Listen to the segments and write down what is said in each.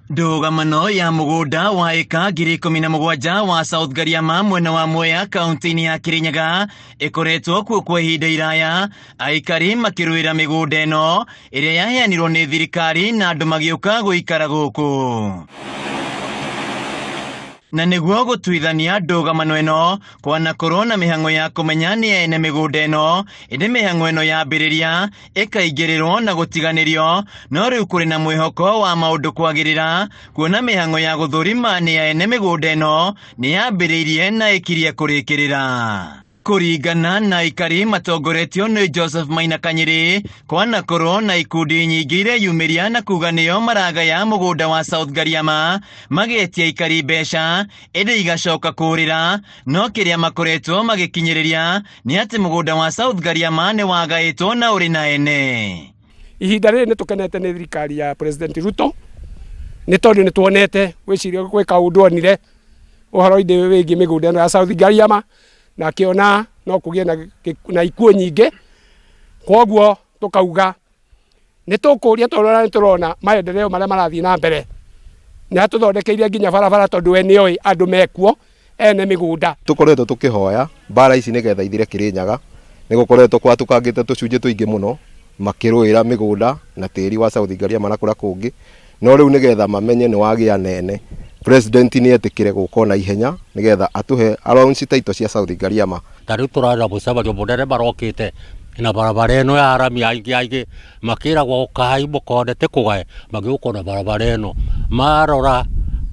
Ndũgamano ya mũgũnda wa ĩka 17,000 wa South Gariama mwena wa Mwea kaunti-inĩ ya Kirinyaga ĩkoretwo kuo kwa ihinda iraya, aikari makĩrũĩra mĩgũnda ĩno ĩrĩa yaheanirwo nĩ thirikari na andũ magĩũka gũikara gũkũ. Na nĩguo gũtuithania ndũgamano ĩno kwanakorwo na mĩhang'o ya kũmenya nĩ ene mĩgũnda ĩno, ĩndĩ mĩhang'o ĩno yambĩrĩria ĩkaingĩrĩrwo na gũtiganĩrio, no rĩu kũrĩ na mwĩhoko wa maũndũ kwagĩrĩra kuona mĩhang'o ya gũthũrima nĩ ene mĩgũnda ĩno nĩ yambĩrĩirie na ĩkirie kũrĩkĩrĩra. Kũringana na aikari matongoretio nĩ Joseph Maina Kanyĩrĩ, kwanakorwo na ikundi nyingĩ ireyumĩria na kuga nĩo maragaya mũgũnda wa South Gariama, magetia aikari mbeca ĩndĩ igacoka kũrĩra, no kĩrĩa makoretwo magĩkinyĩrĩria nĩ atĩ mũgũnda wa South Gariama nĩ wagaĩtwo na ũrĩ na ene. Ihinda rĩrĩ nĩ tũkenete nĩ thirikari ya President Ruto nĩ tondũ nĩ tuonete gwĩciria gwĩ kaũndũ onire ũhoro-inĩ wĩgiĩ mĩgũnda ĩno ya South Gariama na akĩona no kũgĩe na ikuũ nyingĩ, kwoguo tũkauga nĩ tũkũria tondũ ona nĩ tũrona maendeleo marĩa marathiĩ na mbere, nĩ atũthondekeire nginya barabara tondũ we nĩ oĩ andũ mekuo ene mĩgũnda. Tũkoretwo tũkĩhoya mbara ici nĩgetha ithire Kĩrĩnyaga, nĩ gũkoretwo kwatũkangĩte tũcunjĩ tũingĩ mũno makĩrũĩra mĩgũnda na tĩri wa South Ngariama na kũrĩa kũngĩ, no rĩu nĩgetha mamenye nĩ wagĩa nene, President nĩ etĩkĩre gũka ona ihenya nĩgetha atũhe allowance title cia South Ngariama. Ta rĩu tũrarĩ na mũcemanio mũnene marokĩte na barabara ĩno ya rami aingĩ aingĩ makĩragwo ũkai mũkone ti kũgae magĩũka na barabara ĩno marora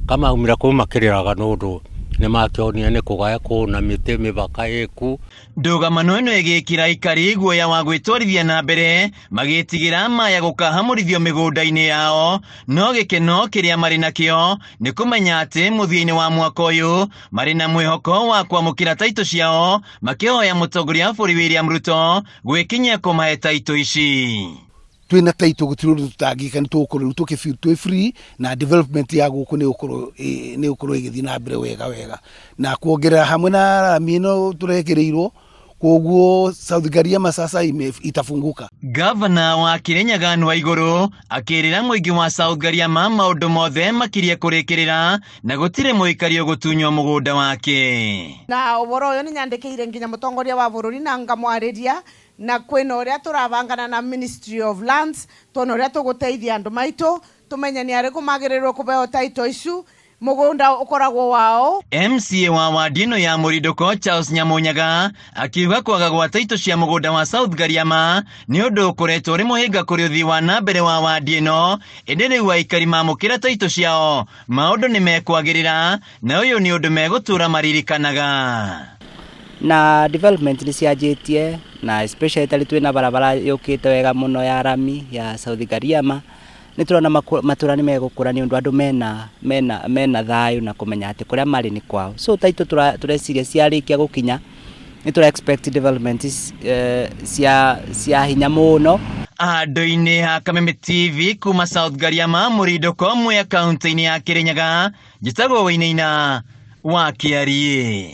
kamaumire kũu makĩrĩraga nĩ ũndũ nĩ makĩonire nĩ kũgae kũna mĩtĩ mĩthaka ĩku. Ndũgamano ĩno ĩgĩkĩra aikari guoya wa gwĩtwarithia na mbere magĩtigĩra maya gũkahamũrithio mĩgũnda-inĩ yao, no gĩkeno kĩrĩa marĩ nakĩo nĩ kũmenya atĩ mũthia-inĩ wa mwaka ũyũ marĩ na mwĩhoko wa kwamũkĩra taitũ ciao, makĩhoya mũtongoria wa bũrũri William Ruto gwĩkinyia kũmahe taitũ ici. Twĩna taitũ gũtirĩ ũndũ tũtangĩka, nĩ tũgũkorwo rĩu tũkĩ feel twĩ free na development ya gũkũ nĩ ĩgũkorwo ĩgĩthiĩ na mbere wega wega, na kuongerera hamwe na rami ĩno tũrekĩrĩirwo, koguo South Gariama sasa itafunguka. Gavana wa Kirinyaga Nwaigũrũ akĩrĩra mũingĩ wa South Gariama maũndũ mothe makirie kũrĩkĩrĩra na gũtirĩ mũikari ũgũtunywo mũgũnda wake. Na ũhoro ũyũ nĩ nyandĩkĩire nginya mũtongoria wa bũrũri na ngamwarĩria, na kwĩna ũrĩa tũrabangana na Ministry of Lands tuone ũrĩa tũgũteithia andũ maitũ tũmenye nĩ arĩkũ magĩrĩirwo kũheo title icu, mũgũnda ũkoragwo wao. MCA wa wadi ĩno ya Mũrindũko Charles Nyamunyaga akiuga kwaga gwa taitũ cia mũgũnda wa South Gariama nĩ ũndũ ũkoretwo ũrĩ mũhĩnga kũrĩ ũthii wa na mbere wa wadi ĩno, ĩndĩ rĩu aikari mamũkĩra taitũ ciao maũndũ nĩ mekwagĩrĩra na ũyũ nĩ ũndũ megũtũra maririkanaga. Na development nĩ cianjĩtie, na especially tarĩ twĩna barabara yũkĩte wega mũno ya rami ya South Gariama, nĩ tũrona matũra nĩ megũkũra nĩ ũndũ andũ mena thayũ na kũmenya atĩ kũrĩa marĩ nĩ kwao. So taitũ tũreciria ciarĩkia gũkinya nĩ tũra expect development cia hinya mũno. Andũ-inĩ a Kameme TV kuma South Gariama, Mũrindũko, Mwea, kaunti-inĩ ya Kirinyaga, njĩtagwo Wainaina wa Kĩariĩ.